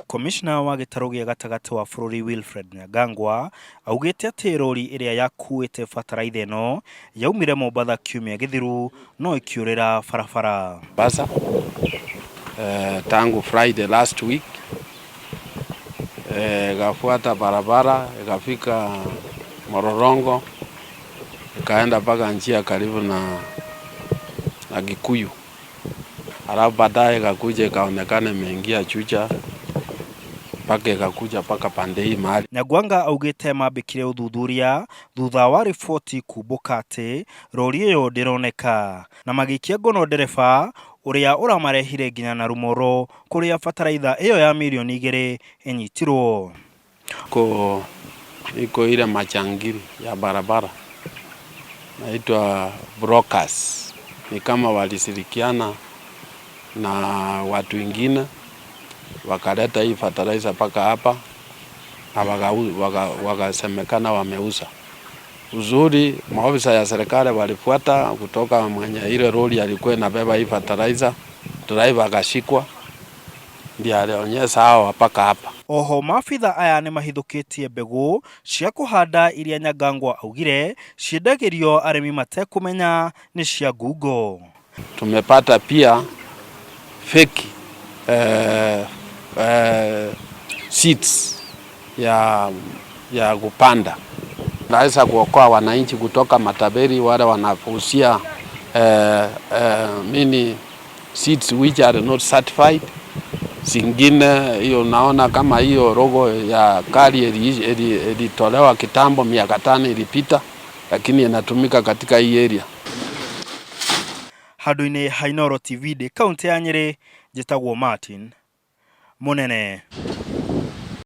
Komishna wa gĩtarũ gĩa gatagatĩ wa bũrũri Wilfred Nyangangwa augĩte atĩ rori ĩrĩa yakuĩte bataraitha ĩno yaumire Mombatha kiumia gĩthiru no ĩkĩũrĩra barabara. Mombasa tangu Friday last week ikafuata barabara ikafika Mlolongo ikaenda mpaka njia karibu na Kikuyu, alafu baadaye ikakuja ikaonekana imeingia Juja mpaka ikakuja mpaka pande hii mahali. Nyangwanga augĩte mambĩkire ũthuthuria thutha wa riboti kumbũka atĩ rori ĩyo ndĩroneka na magĩikia ngono ndereba ũrĩa ũramarehire nginya Narumoro kũrĩa bataraitha ĩyo ya mirioni 2 ĩnyitirwo. Iko ile majangili ya barabara naitwa brokers, ni kama walishirikiana na watu wengine wakaleta hii fertilizer mpaka hapa na wakasemekana wameuza. Uzuri maofisa ya serikali walifuata kutoka mwenye ile lori alikuwa inabeba hii fertilizer, driver akashikwa, ndiye alionyesha hao mpaka hapa. Oho maabitha aya nĩmahithũkĩtie mbegũ cia kũhanda iria Nyangangwa augire ciendagĩrio arĩmi matekũmenya nĩ cia ngungo. Tumepata pia fake seeds ya kupanda. Naweza kuokoa wananchi kutoka matapeli wale wanafusia mini seeds which are not certified. Zingine hiyo naona kama hiyo logo ya KARI ilitolewa kitambo miaka 5 ilipita, lakini inatumika katika hii area. Handũ-inĩ ha Inooro TV ndĩ kaunti ya Nyĩrĩ, njĩtagwo Martin Mũnene.